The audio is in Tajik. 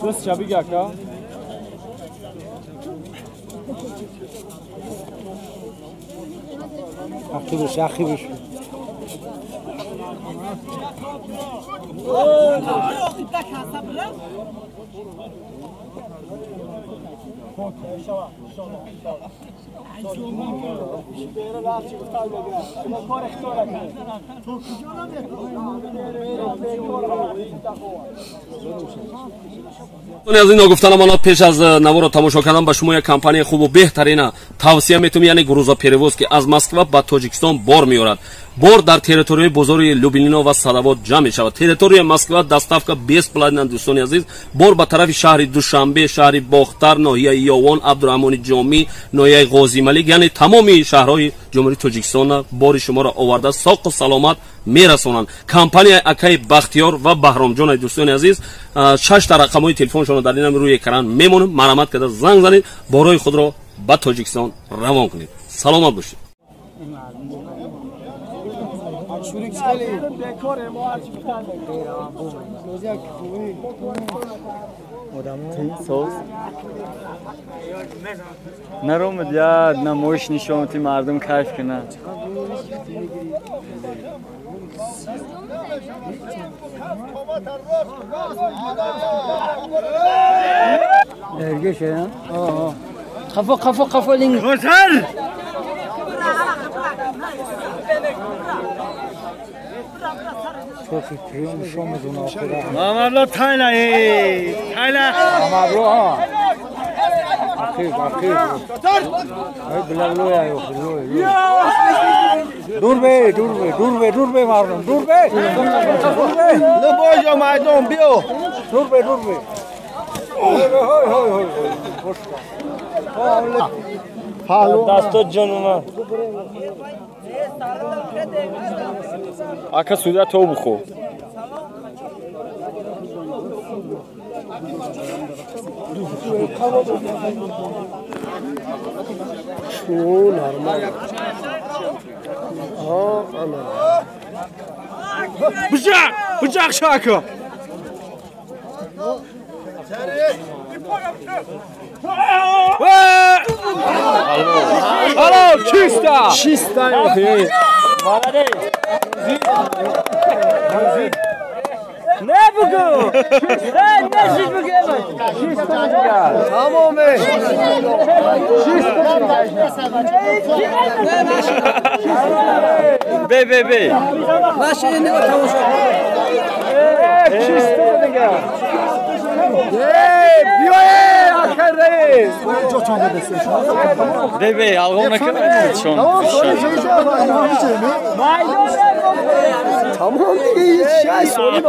Дӯст ча биги ака. Ақибаш, ақибаш. Аз ин ногуфтанам ана пеш аз наворо тамошо кардан ба шумо як компанияи хубу беҳтарина тавсия метавонам, яъне грузоперевозки аз Москва ба Тоҷикистон бор меорад. Бор дар территорияи бозори Люблино ва Садовод ҷамъ мешавад. Территорияи Москва доставка бесплатна, дӯстони азиз. Бор ба тарафи шаҳри Душанбе, шаҳри Бохтар, ноҳияи Ёвон, Абдураҳмони Ҷомӣ, ноҳияи Ғозималик, яъне тамоми шаҳрҳои Ҷумҳурии Тоҷикистон бори шуморо оварда соқу саломат мерасонанд. Компанияи акаи Бахтиёр ва Баҳромҷон, дӯстони азиз, 6 та рақамҳои телефоншонро дар ин рӯи экран мемонем. Марҳамат карда занг занед, борҳои худро ба Тоҷикистон равон кунед. Саломат бошед. Наромад я намоиш нишонати мардум кайф кунад. Эргеше, а? Қафо, қафо, қафо линг. Гузар! Мамадло тайла, эй, тайла. Мамадло, а. Ақиб, ақиб. Ай билалло я ёх, лой. Дур бе, дур бе, дур бе, дур бе мардум, дур бе. Дур бе. Лебой майдон биё. Дур бе, дур бе. Хой, хой, хой. Дасто ҷонума. Ака суда то бухо. Bıçak! Bıçak şarkı! Alo, чисто! Чисто! Не бугу! Не жить бугу! Тамом! Бе, бе, бе! Чисто дига! Биё, акай раис! Бе, бе, алғом накунед шон. Тамом дига, ҳеҷ шай соли.